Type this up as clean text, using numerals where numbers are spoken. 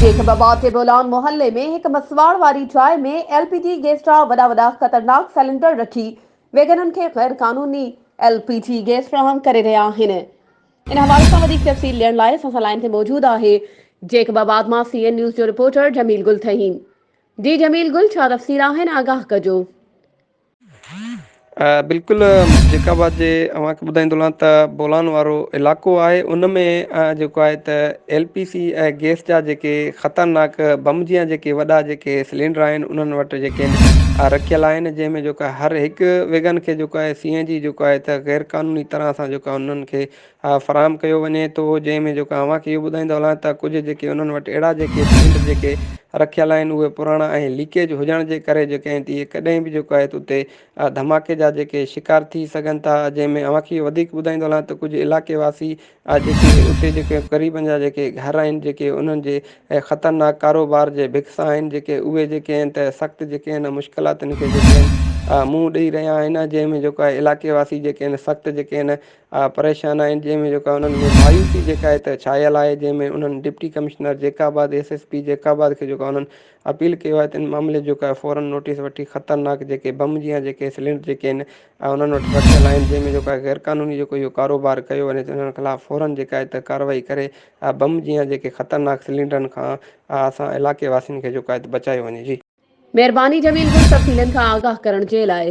Jacob آباد جي بولان محلي ۾ هڪ مسواڙ واري جاء ۾ ايل پي جي گيس جا وڏا وڏا خطرناڪ سلينڊر رکي ويگنن کي غير قانوني ايل پي جي گيس فراهم ڪري رهيا آهن. ان حوالي سان وڌيڪ تفصيل ڏيڻ لاء اسان سان لائين تي موجود آهي جيڪب آباد مان سي اين نيوز جو رپورٽر جميل گل ٿهيم. جي جميل گل ڇا تفصيل آهن آگاهه ڪجو. بلڪل جيڪب آباد جي اوهان کي ٻڌائيندو هلان ته بولان وارو علائقو آهي ان ۾ جيڪو آهي ته ايل پي سي ۽ گيس جا جيڪي خطرناڪ بم جيان جيڪي وڏا جيڪي سلينڊر آهن انهن وٽ جيڪي رکيل آهن جنهن ۾ جيڪو هر هڪ ويگن کي جيڪو آهي سي اين جي جيڪو آهي ته غير قانوني طرح سان جيڪو انهن کي فراهم ڪيو وڃي ٿو جنهن ۾ جيڪو اوهان کي اهو ٻڌائيندو هلان ته ڪجهه جيڪي انهن وٽ اهڙا جيڪي سلينڊر جيڪي رکيل آهن اهي پراڻا ۽ ليڪيج هجڻ جي ڪري جيڪي آهن اهي ڪڏهن به جيڪو آهي ته اتي ڌماڪي جا جيڪي شڪار ٿي سگهن ٿا جنهن ۾ اوهان کي اهو وڌيڪ ٻڌائيندو هلان ته ڪجهه علائقي واسي جيڪي اتي جيڪي غريبن جا جيڪي گهر آهن جيڪي انهن جي خطرناڪ ڪاروبار جي ڀڪس آهن جيڪي اهي جيڪي آهن ته سخت جيڪي آهن مشڪلاتن کي جيڪي آهن منهن ڏئي رهيا آهن جنهن ۾ جيڪو آهي علائقي واسي جيڪي آهن سخت جيڪي آهن پريشان آهن جنهن ۾ جيڪا انهن ۾ مايوسي جيڪا آهي ته ڇانيل آهي جنهن ۾ انهن deputy commissioner Jacobabad S S P Jacobabad کي جيڪا انهن اپيل ڪيو آهي ته ان معاملي جو جيڪا فورن نوٽيس وٺي خطرناڪ جيڪي بم جيان جيڪي سلينڊر جيڪي آهن انهن وٽ رکيل آهن جنهن ۾ جيڪا غير قانوني جيڪو اهو ڪاروبار ڪيو وڃي ته انهن خلاف فورن جيڪا آهي ته ڪارروائي ڪري بم جيان جيڪي خطرناڪ سلينڊرن کان اسان علائقي واسين کي جيڪو آهي ته بچايو وڃي جي. مهرباني جميل گل تفصيلن کان آگاهه ڪرڻ جي لاء.